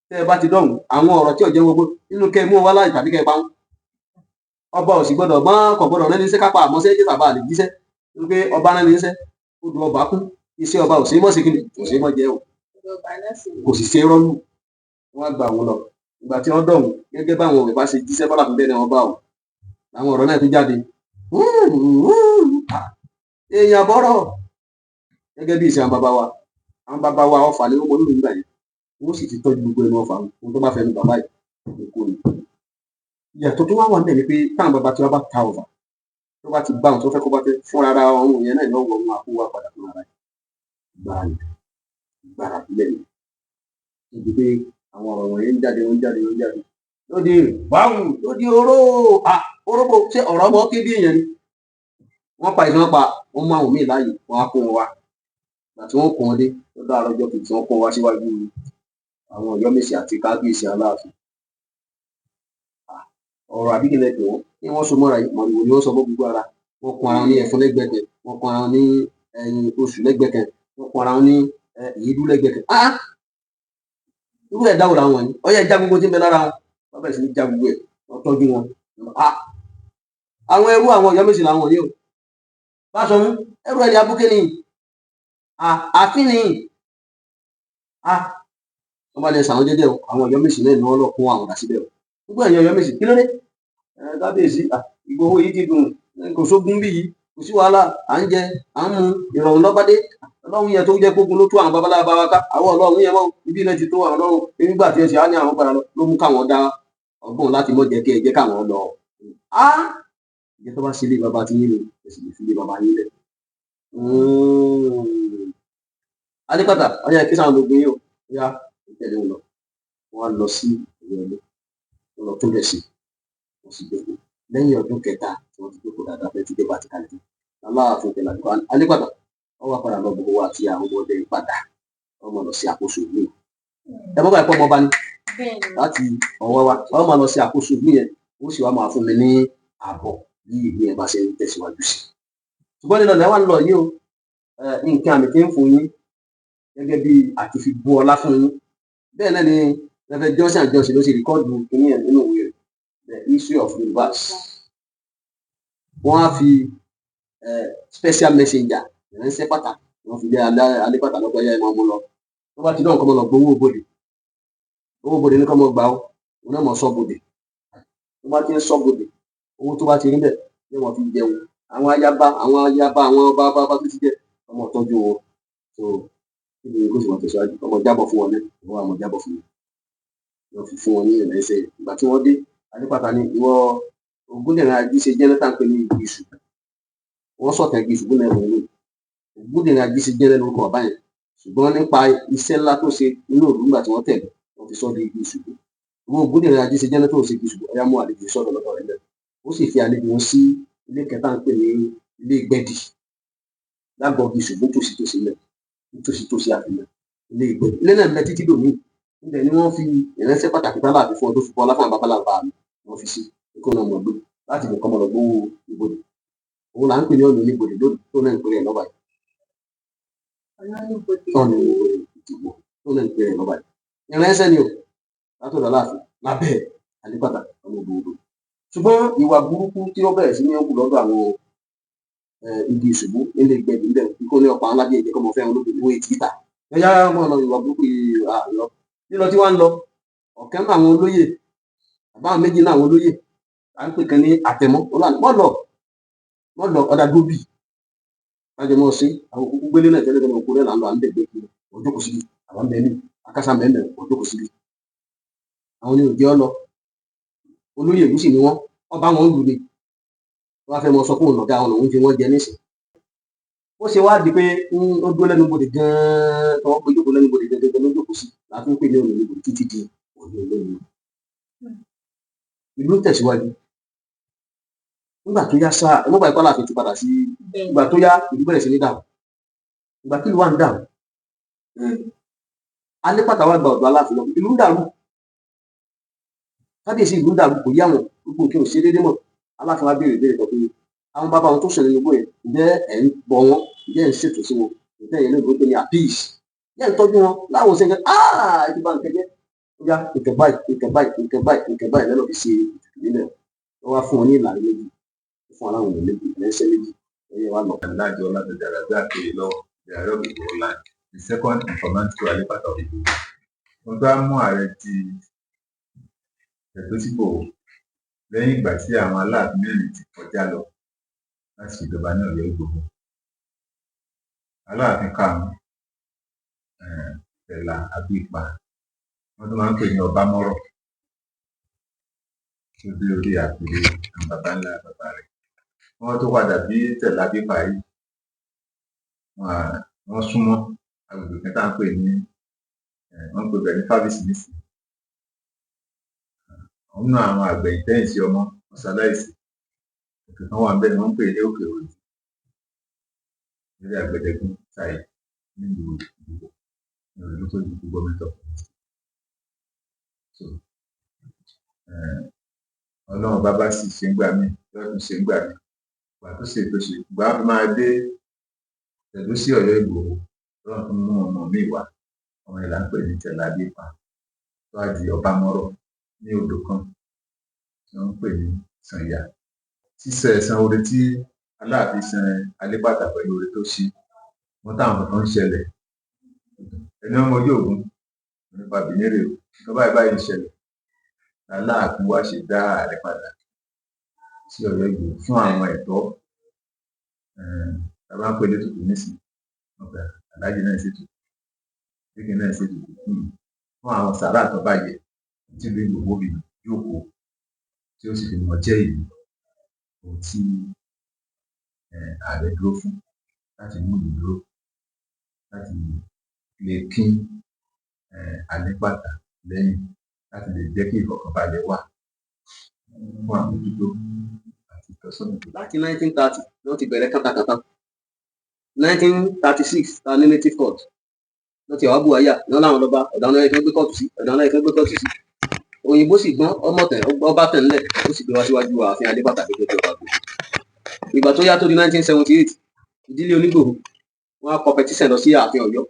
tẹ́ ẹ bá ti dọ̀hùn, àwọn ọ̀rọ̀ tí ò jẹ́ gbogbo nínú kẹ́ ẹ mú wọn wá láàyè tàbí kẹ́ ẹ pa wọ́n. Ọba ò sì gbọ́dọ̀ mọ́, kò gbọ́dọ̀ rán ní iṣẹ́ kápá àmọ́ ṣé jẹ́ tàbá lè jíṣẹ́. Torí pé ọba rán ní iṣẹ́, ó du ọba kú, iṣẹ́ ọba ò ṣe é mọ̀ sí kíni, kò ṣe é mọ̀ jẹ́ o. Kò sì ṣe é rọ́lù. Wọ́n á gba òun lọ. Ìgbà tí wọ́n dọ̀hùn, gẹ́gẹ́ báwọn òwe bá ṣe jíṣẹ́ f'Aláàfin bẹ́ẹ̀ ni wọ́n bá òun. Àwọn ọ̀rọ̀ náà tún jáde. Èèyàn bọ́rọ̀. Gẹ́gẹ́ bí ìṣe àwọn bàbá wa. Àwọn bàbá wa ọfà ni wọ́n mọ lórí nígbà yẹn. Wọ́n sì ti tọ́jú gbogbo ẹnu ọfà wọn. Ohun tó bá fẹnu bàbá yìí, kò ní. Ìyàtọ̀ tó wá wà níbẹ̀ ni pé táwọn bàbá tí wọ́n bá ta ọfà, Tó bá ti bá òun tó fẹ́ kó bá fẹ́ fúnra ara ọrùn yẹn náà ní ọwọ́ òun àkówá padà fúnra rẹ̀. Gbára ni gbára ìbílẹ̀ ni. Níbi pé àwọn ọ̀rọ̀ wọ̀nyí ń jáde, ń jáde, ń jáde. Lóde báwù, lóde oró, à orógbó, ṣé ọ̀rọ̀ ọmọ ké bí èèyàn ni? Wọ́n pa ìṣẹ́ wọn pa, wọ́n mú àwọn míì láàyè, wọ́n á kó wọn wá. Ìgbà tí wọ́n kó wọn dé, lọ́dọ̀ àárọ̀ ọjọ́ kejì tí wọ́n kó wọn wá síwájú àwọn Ọ̀yọ́mèsì àti kábíyèsí Aláàfin. Ọ̀rọ̀ àbíkílẹ̀ pè wọ́n, kí wọ́n so mọ́ra yìí, mọ̀rìwò ni wọ́n sọ mọ́ gbogbo ara. Wọ́n kun ara wọn ní ẹ̀fun lẹ́gbẹ̀ẹ́ kan, wọ́n kun ara wọn ní ẹyin oṣù lẹ́gbẹ̀ẹ́ kan, wọ́n kun ara wọn ní èédú lẹ́gbẹ̀ẹ́ kan. Ah! Irú ẹ̀dá wo làwọn yìí? Ọyá ẹja gbogbo tí ń bẹ lára wọn. Wọ́n bẹ̀rẹ̀ sí ní já gbogbo ẹ̀, wọ́n tọ́jú wọn. Ah! Àwọn ẹrú àwọn Ọ̀yọ́mèsì làwọn yìí o. Báṣọ̀run, ẹrú ẹni abúké ni. Ah! Àfin ni. Ah! Wọ́n bá lè sàwọn jẹ́jẹ́ o, àwọn Ọ̀yọ́mèsì náà ni wọ́n lọ kó àwọn dà síbẹ̀ o. Gbogbo ẹ̀yin Ọ̀yọ́mèsì, kí ló dé? Kábíyèsí, Ìgbòho yìí ti dùn, kò sógun bí yìí, kò sí wàhálà, à ń jẹ, à ń mu, ìrọ̀rùn lọ́bádé. Ọlọ́run yẹn tó jẹ́ kógun ló tú àwọn babaláwa bá wa ká, àwọn ọlọ́run yẹn mọ́, ibi ilẹ̀ ti tó àwọn ọlọ́run, nígbà tí ẹ ṣe á ní àwọn padà lọ, ló mú káwọn dá ọgbọ́n láti mọ̀ jẹ́ kí ẹ jẹ́ káwọn lọ. Á! Ìjẹ́ tó bá ṣe ilé baba tí yín ni, ẹ sì lè fi ilé baba yín lẹ̀. Adépàtà, ọyá ẹ kí sáwọn gbogbo yín o, ọyá ẹ tẹ̀lé wọn lọ. Wọ́n á lọ sí ìlú ẹni, wọ́n lọ tó bẹ̀ sí, wọ́n sì jókòó. Lẹ́yìn ọdún kẹta tí wọ́n ti jókòó dáadáa fẹ́ tí ìjọba ti kalẹ̀ tán. Aláàfin tẹ̀lé àdúgbò Adépàtà, wọ́n wá padà lọ gbogbo wa àti àwọn ọmọdé padà, wọ́n máa lọ sí àkóso ìlú yẹn. Ẹ mọ́ báyìí pé ọmọ ọba ni láti ọwọ́ wa, wọ́n máa lọ sí àkóso ìlú yẹn, ó sì wá máa fún mi ní àbọ̀ bí ìlú yẹn bá ṣe ń tẹ̀síwájú sí. Ṣùgbọ́n nínú ọ̀nà wa ń lọ yìí o, nǹkan àmì tí ń fún yín gẹ́gẹ́ bí àti fi bu ọlá fún yín. Bẹ́ẹ̀ náà ni Reverend Johnson and Johnson ló ṣe rìkọ́ọ̀dù kínní ẹ̀ nínú ìwé rẹ̀, The History of Universe. Wọ́n á fi special messenger ìránṣẹ́ pàtàkì wọ́n fi lé Adépàtà lọ́pọ̀ ẹ̀yà ìmọ̀ ọmọ lọ. Tó bá ti dán nǹkan mọ́ lọ gbowó bodè. Owó bodè ní kọ́ mọ́ gbà ó, òun náà mọ̀ sọ́ bodè. Tó bá ti ń sọ́ bodè, owó tó bá ti rí bẹ́ẹ̀ ni wọ́n fi jẹun. Àwọn ayaba, àwọn ayaba, àwọn ọba ọba tó ti jẹ, ọmọ tọ́jú wọn. So níbi kó sì wọ́n tẹ̀síwájú, ọmọ jábọ̀ fún wọn ní, ìwọ àwọn jábọ̀ fún wọn. Wọ́n fi fún wọn ní ìránṣẹ́. Ìgbà tí wọ́n dé, Adépàtà ní ìwọ Ògúndìran Ajíṣejẹ́rẹ́ tá à ń pè ní Ìgbìsù. Wọ́n sọ̀tàn Ìgbìsù gbóná ẹ̀rọ ní. Ògúndìran Ajíṣejẹ́rẹ́ lórúkọ bàbá yẹn. Ṣùgbọ́n nípa iṣẹ́ ńlá tó ṣe nínú òru nígbà tí wọ́n tẹ̀lé, wọ́n fi sọ́ di Ìgbìsù. Ìwọ Ògúndìran Ajíṣejẹ́rẹ́ tó ṣe Ìgbìsù, ọ̀yá mú àlejò sọ́dọ̀ lọ́dọ̀ rẹ̀ lẹ̀. Ó sì fi àlejò wọn sí ilé kẹta ń pè ní ilé Ìgbẹ́dì. Lágọ̀ọ́ Ìgbìsù nítòsí lẹ̀, nítòsí àfihàn ilé Ìgbẹ́dì. Ilé náà ń bẹ títí dòní. Ibẹ̀ ni wọ́n fi ìránṣẹ́ pàtàkì tá láàfin fún ọ tó fi bọ́ láfún babaláwa mi wọ́n fi sí kó náà mọ̀ gbé láti lè kọ́mọ lọ gbówó ibodè. Òun là ń pè ní ọ̀nà oníbodè lónìí tó náà ń pè rẹ̀ lọ́ba yìí. Ọ̀nà oníbodè. Ọ̀nà oníbodè ìdìbò tó náà ń pè rẹ̀ lọ́ba yìí. Ìránṣẹ́ ni o látọ̀dọ̀ Aláàfin lábẹ́ Adépàtà ọmọ gbogbo. Ṣùgbọ́n ìwà burúkú tí ó bẹ̀rẹ̀ sí ní wù lọ́dọ̀ àwọn igi ìṣubú nílé Ìgbẹ́dì níbẹ̀ kó ní ọ̀pá ńlá bí ẹ̀jẹ̀ kọ́mọ fẹ́ wọn lóde owó etí ìta. Ẹ̀yà ọmọ ọ̀nà ìwà burúkú yìí lọ. Lílọ tí wọ́n ń lọ, ọ̀kẹ́ náà àwọn olóyè, àbáwọn méjì náà àwọn olóyè, à ń pè kan ní àtẹ̀mọ́, wọ́n lọ ọ̀dà dóbì. Lájọ mọ́ sí, àwọn òkúkú gbélé náà tẹ́lẹ̀ tẹ́lẹ̀ òkú rẹ̀ là ń lọ à ń bẹ̀gbẹ́ kiri, wọ́n jókòó síbi, àwọn bẹ̀ mí, akásá mẹ́mẹ́, wọ́n jókòó síbi. Àwọn ni òjẹ́ ọ lọ. Olóyè ìlú sì ni wọ́n, ọba wọn lù ni. Wọ́n á fẹ́ mọ sọ fún òun ọ̀gá wọn lòun fi wọ́n jẹ nísìn. Ó ṣe wá di pé ó dúró lẹ́nu bodè gan-an, tọwọ́ pé jókòó lẹ́nu bodè gangan ló jókòó sí, láti ń pè ní ọ̀nà oníbodè títí di òní olóyè. Ìlú tẹ̀síwájú. Nígbà tó yá sáà, ẹ mọ́ báyìí pé Aláàfin ti padà sí, ìgbà tó yá ìlú bẹ̀rẹ̀ sí ní dàrú. Ìgbà tí ìlú wa ń dàrú, Adépàtà wá gba ọ̀dọ̀ Aláàfin lọ, ìlú ń dàrú. Kábíyèsí ìlú ń dàrú, kò yá wọn, gbogbo nǹkan ò ṣe déédéé mọ́. Aláàfin wá béèrè ìbéèrè kan pé àwọn bàbá wọn tó sùn nínú igbó yẹn, ǹjẹ́ ẹ̀ ń bọ wọn, ǹjẹ́ ẹ̀ ń ṣètò sí wọn, ǹjẹ́ ẹ̀yin olóògbé pé ní appease, ǹjẹ́ ẹ̀ ń tọ́jú wọn láwọn ṣe ń kẹ́ ẹ ti bá nǹkan jẹ́, ó yá nǹkan báyìí, nǹkan báyìí, nǹkan báyìí, nǹkan báyìí lọ́nà fi ṣe ètùtù nílẹ̀. Wọ́n wá fún wọn ní ìlànà méjì, fún aláwọ̀ èèyàn méjì, ẹlẹ́sẹ̀ méjì, ẹ̀yẹ wa lọ. Alhaji Oladoja Razak Oyelowo, the Ààrẹ of Igboho land, the second in command to Alipata of Igboho. Ohun tó á mú ààrẹ di Ẹ̀gbẹ́sígbòho lẹ́yìn ìgbà tí àwọn Aláàfin mẹ́rin ti kọjá lọ láti ṣèjọba ní Ọ̀yọ́ Ìgbòho. Aláàfin karùn-ún Tẹ̀là Abípa, wọ́n tún máa ń pè ní Ọbámọ́rọ̀, tó dé orí àpèrè àwọn baba ńlá bàbá rẹ̀. Wọ́n tó padà bí Tẹ̀lábí parí, wọ́n súnmọ́ agbègbè kan tá à ń pè ní, wọ́n ń pè bẹ̀ ní Fábísì nísìnyí. Nínú àwọn àgbẹ̀ ìtẹ́yìntì ọmọ wọn ṣaláìsí. Òkè kan wà níbẹ̀ wọ́n ń pè ní Òkè Òròjú, lórí Àgbẹ̀dẹ̀gún side nílùú Ìgbòho, ní Local Government of Ogun State. So Ọlọ́run bá sì ṣe ń gbà mí, lọ́tún ṣe ń gbà mí. Ìgbà tó ṣe tó ṣe, ìgbà wọn fi máa dé tẹ̀dó sí Ọ̀yọ́ Ìgbòho, Ọlọ́run tún mú ọmọ mi wá. Ọmọ yẹn là ń pè ní Tẹ̀lábí pa, tó wá di Ọbámọ́rọ̀ ní odò kan tí wọ́n ń pè ní Sànyà. Sísan ẹ̀san oore tí Aláàfin san Alépàtà pẹ̀lú oore tó ṣe, wọ́n táwọn kankan ń ṣẹlẹ̀. Ẹni ọmọ ojú Ògún nípa Bìnírè o, nǹkan báyìí báyìí ń ṣẹlẹ̀. Aláàfin wá ṣe dá ààrẹ padà sí Ọ̀yọ́ Ìgbòho fún àwọn ẹ̀tọ́. Tá a bá ń pè létùtù nísìnyí, wọ́n gba Aláàjì náà ṣètùtù, Bíkìn náà ṣètùtù fún àwọn sàárà tó bá yẹ tí ìlú Ìgbòho fi jókòó, tí ó sì fi mọ jẹ́ ìlú ohun tí ààrẹ dúró fún, láti mú ìlú dúró, láti lè kín Alépàtà lẹ́yìn, láti lè jẹ́ kí ìfọ̀kànbalẹ̀ wà fún àmójútó àti ìtọ́sọ́nà. Láti 1930 ni wọ́n ti bẹ̀rẹ̀ kátàkátà. 1936 ta ní native court ló ti wá buhaya ní wọn láwọn lọba ọ̀dà náà kí wọ́n gbé kóòtù sí, ọ̀dà náà kí wọ́n gbé kóòtù sí. Òyìnbó sì gbọ́n, ọmọ tẹ̀ ọba tẹ̀ ńlẹ̀, ó sì gbé wá síwájú ààfin Alépàtà gẹ́gẹ́ bí ọba gbé. Ìgbà tó yá, tó di 1978, ìdílé Onígbòho wọn á kọ petition lọ sí ààfin Ọ̀yọ́.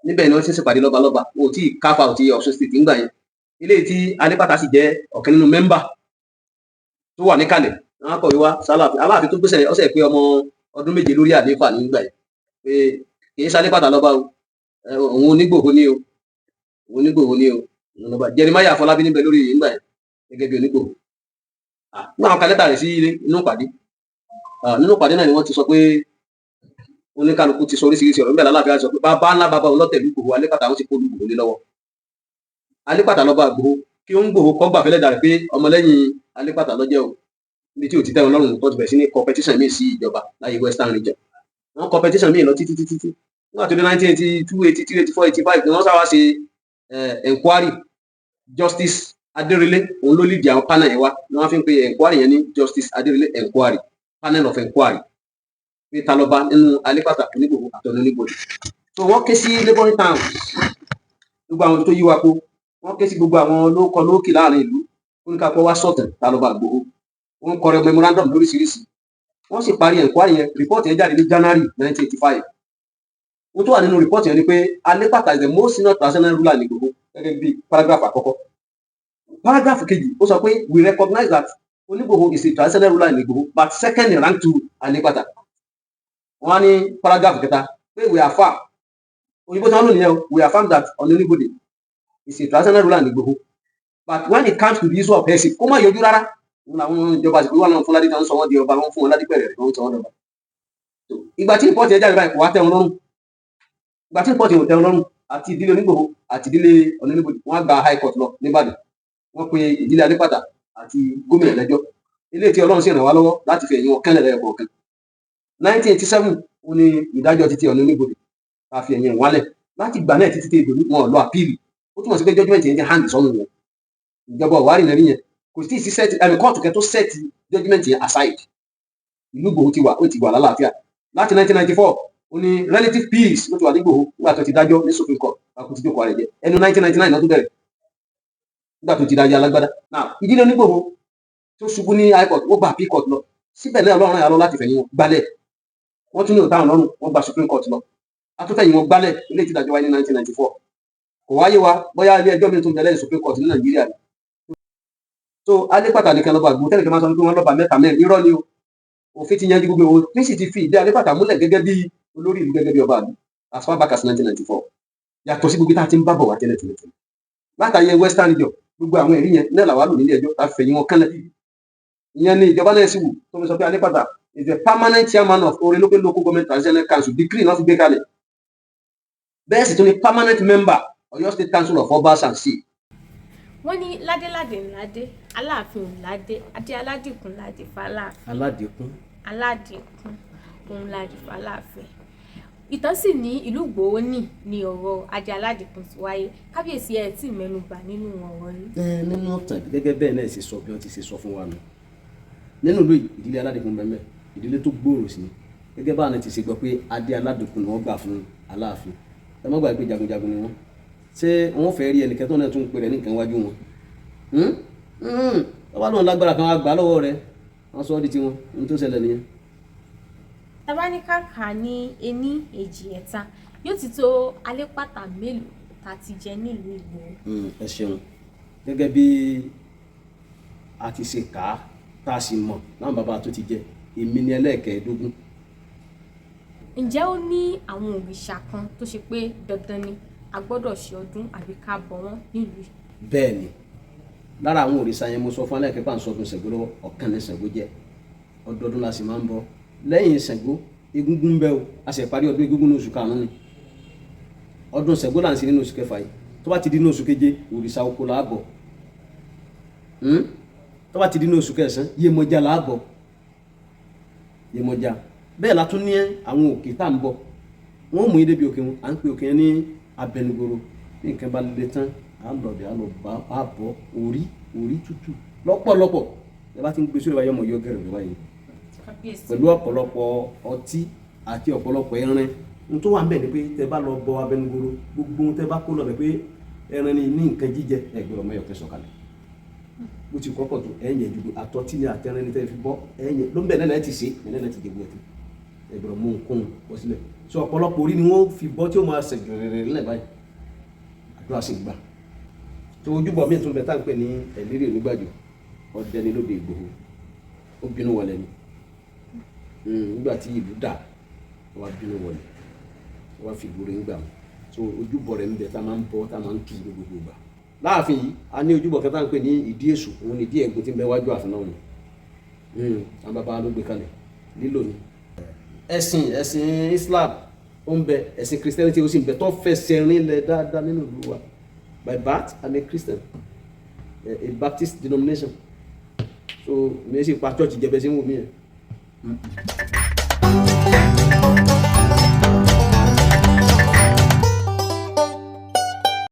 Níbẹ̀ ni wọ́n ti ń ṣèpàdé lọ́balọ́ba. Wọn ò tí ì káfà ò tí Ọ̀ṣun State ńgbà yẹn, eléyìí tí Alépàtà sì jẹ́ ọ̀kan nínú member tó wà níkàlẹ̀. Wọn á kọ̀wé wá sálàfin. Aláàfin tó gbéṣẹ́ ọ̀sẹ̀ pé ọmọ ọdún 7 lórí àlééfà nígbà yẹn, pé kì í sálépàtà lọ́ba o, òun Onígbòho ní o, òun Onígbòho ní o, òun lọ́ba. Jeremiah Afọlábí níbẹ̀ lórí yìí nígbà yẹn gẹ́gẹ́ bí Onígbòho. Nígbà wọn ka lẹ́tà rẹ̀ sí inú ìpàdé, nínú ìpàdé náà ni wọ́n ti sọ pé oníkálukú ti sọ oríṣiríṣi ọ̀rọ̀ níbẹ̀. Lálàáfíà sọ pé bàbá ńlá bàbá òun lọ́tẹ̀lú Ìgbòho, Alépàtà wọn ti kó Olúgbòho lé lọ́wọ́. Alépàtà lọ́ba Ìgbòho, kí ó ń Gbòho kọ́ gbà fẹ́lẹ́ dà rẹ̀ pé ọmọlẹ́yìn Alépàtà lọ́jẹ́ o. Níbi tí ò ti tẹ́wọn lọ́rùn, tó ti bẹ̀rẹ̀ sí ní competition míì sí ìjọba láyé Western Region. Wọ́n competition míì lọ títí títí tí nígbà tó dé 1982, 83, 84, 85 ni wọ́n sáwá ṣe enquiry. Justice Adérẹlé, òun ló lead àwọn panel yẹn wá, ni wọ́n fi ń pe enquiry yẹn ní Justice Adérẹlé enquiry, panel of enquiry, pé ta lọ́ba nínú Alépàtà, Onígbòho àtọ̀nà Oníbodè. So wọ́n ké sí neighboring towns, gbogbo àwọn tó yí wa po, wọ́n ké sí gbogbo àwọn olóko lókè láàrin ìlú, oníkàpọ̀ wá sọ̀tàn ta lọ́ba Ìgbòho. Wọ́n kọ memorandum lóríṣiríṣi, wọ́n sì parí enquiry yẹn. Report yẹn jáde ní January 1985. Ohun tó wà nínú report yẹn ni pé Alépàtà is the most senior traditional ruler ní Ìgbòho, gẹ́gẹ́ bí paragraph àkọ́kọ́. Paragraph kejì, ó sọ pé we recognize that Onígbòho is a traditional ruler in Ìgbòho, but second in rank to Alépàtà. Wọ́n á ní paragraph kẹta pé we affirm, òyìnbó tí wọ́n lò nìyẹn o, we affirm that Oníbodè is a traditional ruler in Ìgbòho, but when it comes to the issue of headship, kó má yọjú rárá. Òun làwọn ìjọba àsìkò wà náà fúnládé kan sọ wọ́n di ọba, wọ́n fún wọn ládé pẹ̀rẹ̀, wọ́n sọ wọ́n dọba. Ìgbà tí report yẹn jáde báyìí, kò wá tẹ́ wọn lọ́rùn. Ìgbà tí report yẹn ò tẹ́ wọn lọ́rùn, àti ìdílé Onígbòho àti ìdílé Oníbodè, wọ́n á gba high court lọ nìbàdàn. Wọ́n pe ìdílé Alépàtà àti gómìnà lẹ́jọ́, eléyìí tí Ọlọ́run sì ràn wá lọ́wọ́ láti fi ẹ̀yìn wọn kẹ́lẹ̀ lẹ́yọ̀ kọ̀ọ̀kan. 1987 ó ní ìdájọ́ títí ọ̀nà Oníbodè ká fi ẹ̀yìn wálẹ̀. Láti ìgbà náà títí tí ìdòwú, wọn ò lọ appeal. Ó túmọ̀ sí pé judgement yẹn ti hang sọ́nù wọn. Ìjọba ọ̀wárì náà rí yẹn, kò sí sí set ẹ̀mí kóòtù kẹ́ tó set judgement yẹn aside. Ìlú Ìgbòho ti wà, ó ti wà lálàáfíà láti 1994. Ó ní relative peace ló ti wà ní Ìgbòho nígbà tó ti dájọ́ ní Supreme Court, kó ti jókòó rẹ̀ jẹ́ ẹnu. 1999 náà tó bẹ̀rẹ̀ nígbà tó ti dájọ́ alágbádá. Now, ìdílé Onígbòho tó ṣubú ní high court, ó gba appeal court lọ. Síbẹ̀ náà, Ọlọ́run yà lọ láti fẹ̀yìn wọn gbálẹ̀. Wọ́n tún ní òtáwọn lọ́rùn, wọ́n gba Supreme Court lọ, atúfẹ̀yìn wọn gbálẹ̀. Ilé ìtìdájọ́ wáyé ní 1994. Kò wáyé wa bóyá ilé ẹjọ́ mi tún bẹ̀rẹ̀ Supreme Court ní Nàìjíríà ni. So Alépàtà nìkan lọ́ba àgbo tẹ́lẹ̀ kí n máa sọ pé wọ́n lọ́ba mẹ́ta mẹ́rin, irọ́ ni o. Òfin ti yanjú gbogbo, òfin sì ti fi ìdí Alépàtà múlẹ̀ gẹ́gẹ́ bí olórí ìlú, gẹ́gẹ́ bí ọba àlú as far back as 1994, yàtọ̀ sí gbogbo tá a ti ń bá bọ̀ wá tẹ́lẹ̀ tẹ́lẹ̀ tẹ́lẹ̀ látàyè Western Region. Gbogbo àwọn ẹ̀rí yẹn náà làwa lò nílé ẹjọ́ tá a fẹ̀yìn wọn kánlẹ̀. Ìyẹn ni ìjọba náà sì wù tó fi sọ pé Alépàtà is the permanent chairman of Orelope Local Government Transitional Council. Decree náà fi gbé kalẹ̀. Bẹ́ẹ̀ sì tún ni permanent member Ọ̀yọ́ State Council of Obas and Chiefs. Wọ́n ní ládéládé ńládé, aláàfin ńládé, adé aládìkún ládé fàlàáfin. Aládìkún. Aládìkún òun la dì fáláàfin. Ìtàn sì ní ìlú Ìgbòho ní ọ̀rọ̀ adé Aládìkún ti wáyé. Kábíyèsí, ẹ tí mẹ́nubà nínú ọ̀rọ̀ yìí. Ẹ nínú ọ̀tàn, gẹ́gẹ́ bẹ́ẹ̀ náà ṣe sọ, bí wọ́n ti ṣe sọ fún wa nù nínú ìlú yìí, ìdílé Aládìkún bẹ́ẹ̀, ìdílé tó gbòòrò sí ni. Gẹ́gẹ́ báwọn náà ti ṣe gbọ́ pé adé Aládìkún ni wọ́n gbà fún Aláàfin, ẹ má gbàgbé pé jagunjagun ni wọ́n. Ṣé wọ́n fẹ́ rí ẹnìkan tó náà tún ń pè rẹ̀ ní nǹkan wájú wọn? Ọba lóun lágbára kan wá gbà lọ́wọ́ rẹ̀, wọ́n sọ ọ́ di tiwọn. Ohun tó ṣẹlẹ̀ nìyẹn. Tabaníkà kà ní ení, èjì, ẹ̀ta, yóò ti tó alẹ́pàtà mélòó tá a ti jẹ nílùú Ìgbòho? Ẹ ṣeun. Gẹ́gẹ́ bí a ti ṣe kà á, tá a sì mọ̀ láwọn bàbá tó ti jẹ, èmi ni ẹlẹ́ẹ̀kẹ́ẹ̀dógún. Ǹjẹ́ ó ní àwọn òrìṣà kan tó ṣe pé dandan ni a gbọ́dọ̀ ṣe ọdún àbí ká bọ wọ́n nílùú yìí? Bẹ́ẹ̀ ni, lára àwọn òrìṣà yẹn, mo sọ fún alẹ́ kẹ́kọ̀ọ́ àǹsọ̀dún Ṣàngó lọ́wọ́. Ọ̀kan ní Ṣàngó jẹ́, ọdọọdún la sì máa ń bọ. Lẹ́yìn Ṣàngó, Egúngún ń bẹ o. A sì parí ọdún Egúngún ní oṣù karùn-ún ni. Ọdún Ṣàngó là ń ṣe nínú oṣù kẹfà yìí. Tó bá ti di ní oṣù keje, òrìṣà oko là á bọ. Tó bá ti di ní oṣù kẹsàn-án, Yemọja là á bọ, Yemọja. Bẹ́ẹ̀ la tún ní àwọn òkè tá à ń bọ. Wọ́n mú yín débi òkè wọn, à ń pè òkè yẹn ní Abẹnugoro. Bí nǹkan bá le tán, à ń lọ bẹ̀, à lọ bá a bọ orí, orí tútù lọ́pọ̀lọpọ̀. Ẹ bá ti ń gbé sórí báyìí, ọmọ yọ gẹ̀rẹ̀ rẹ̀ báyìí. Kábíyèsí. Pẹ̀lú ọ̀pọ̀lọpọ̀ ọtí àti ọ̀pọ̀lọpọ̀ ẹran. Ohun tó wà ń bẹ̀ ni pé tẹ bá lọ bọ Abẹnugoro, gbogbo ohun tẹ bá kó lọ bẹ̀, pé ẹran ni ní nǹkan jíjẹ, ẹ gbọ́dọ̀ mọ ẹyọkẹ́ sọ̀kalẹ̀. Bó ti kọ́ pọ̀ tó, ẹ̀yìn ju àtọ́tí ni àtẹran ni tẹ́ fi bọ́ ẹ̀yìn ló ń bẹ̀ náà ti ṣe ẹ̀ náà ti jẹ gbogbo ẹ̀ tán. Ẹ gbọ́dọ̀ mú nǹkan bọ́ sílẹ̀. So ọ̀pọ̀lọpọ̀ orí ni wọ́n fi bọ́ tí ó máa ṣẹ̀ gẹ̀rẹ̀rẹ̀ nílẹ̀ báyìí, àdúrà sì gbà. Tó ojúbọ míì tún bẹ tá à ń pè ní Ẹ̀lírí Onígbàjò. Ọdẹ ni lóde Ìgbòho, ó bínú wọlé ni. Nígbà tí ìlú dà, ó wá bínú wọlé, ó wá fi ìgboro ń gbà wọn. So ojúbọ rẹ̀ ń bẹ tá a máa ń bọ, tá a máa ń tu ní gbogbo ìgbà. Láàfin yìí, a ní ojúbọ kan tá à ń pè ní Ìdí Èṣù. Òun ní ìdí ẹ̀gún tí ń bẹ wájú ààfin náà ni. Àwọn bàbá ló gbé kalẹ̀ lílò ni. Ẹ̀sìn Islam ó ń bẹ, ẹ̀sìn Christianity ó sì ń bẹ tó fẹsẹ̀ rinlẹ̀ dáadáa nínú ìlú wa. By birth, I'm a Christian, a Baptist denomination, so mi sì pa church jẹ bẹ́ẹ̀ sí ń wò mí yẹn.